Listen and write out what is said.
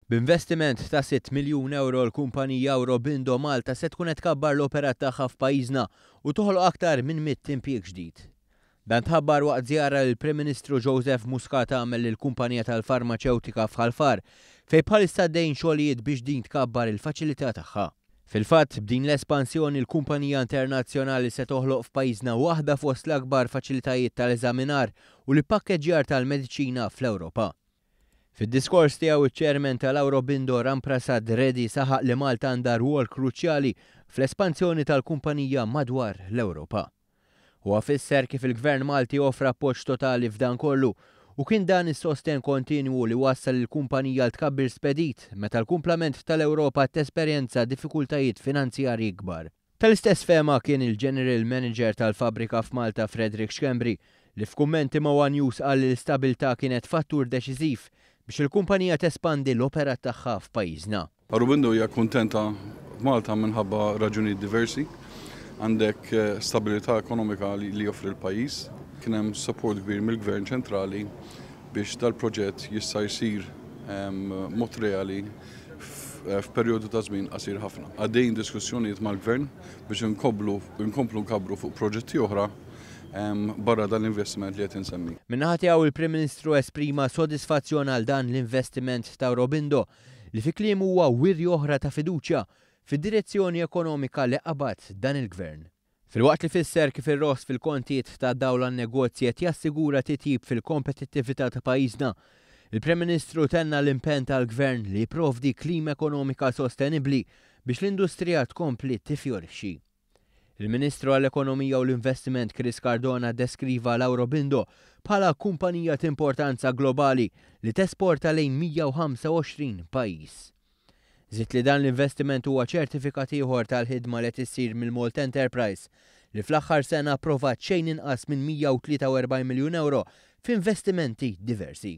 B'investiment ta' 6 miljun ewro l-kumpanija Aurobindo Malta se tkun qed tkabbar l-operat tagħha f'pajjiżna u toħloq aktar minn 100 impjieg ġdid. Dan tħabbar waqt żjara li l-Prim Ministru Joseph Muscat għamel lill-kumpanija tal-farmaċewtika f'Ħal Far fejn bħalissa għaddejjin xogħlijiet biex din tkabbar il-faċilità tagħha. Fil-fatt, b'din l-espansjoni l-kumpanija internazzjonali se toħloq f'pajjiżna waħda fost l-akbar faċilitajiet tal-eżaminar u l-ippakkeġġjar tal-mediċina fl-Ewropa. Fid-diskors tiegħu iċ-Chairman tal-Aurobindo Ramprasad Reddy saħaq li Malta għandha rwol kruċjali fl-espansjoni tal-kumpanija madwar l-Ewropa. Huwa fisser kif il-Gvern Malti offra appoġġ totali f'dan kollu u kien dan is-sostenn kontinwu li wassal lill-kumpanija għal tkabbir spedit meta l-kumplament tal-Ewropa tesperjenza diffikultajiet finanzjarji kbar. Tal-istess fehma kien il-General Manager tal-fabbrika f'Malta Frederick Schembri li f'kummenti ma' one News qal li l-istabilità kienet fattur deċiżiv biex il-kumpanija tespandi l-operat tagħha f'pajjiżna. Aurobindo hija kuntenta f'Malta minħabba raġunijiet diversi. Għandek stabilità ekonomika li joffri l-pajjiż. Kien hemm support kbir mill-Gvern ċentrali biex dal-proġett jista' jsir mod reali f'perjodu ta' żmien qasir ħafna. Għaddejjin diskussjonijiet mal-Gvern biex inkomplu nkabbru fuq proġetti oħra barra dan l-investiment li qed insemmi. Min-naħa tiegħu il-Prim Ministru esprima sodisfazzjon għal dan l-investiment ta' Aurobindo li fi kliemu huwa wirja oħra ta' fiduċja fid-direzzjoni ekonomika li qabad dan il-Gvern. Filwaqt li fisser kif ir-roħs fil-kontijiet ta' dawl għan-negozji qed jassigura titjib fil-kompetittività ta' pajjiżna, il-Prim Ministru tenna l-impenn tal-Gvern li jipprovdi klima ekonomika sostenibbli biex l-industrija tkompli tifjorixxi. Il-Ministru għall-Ekonomija u l-Investiment Chris Cardona deskriva l-Aurobindo bħala kumpanija t'importanza globali li tesporta lejn 125 pajjiż. Żied li dan l-investiment huwa ċertifikat ieħor tal-ħidma li qed issir mill-Malta Enterprise li fl-aħħar sena approvat xejn inqas minn 143 miljun ewro f'investimenti diversi.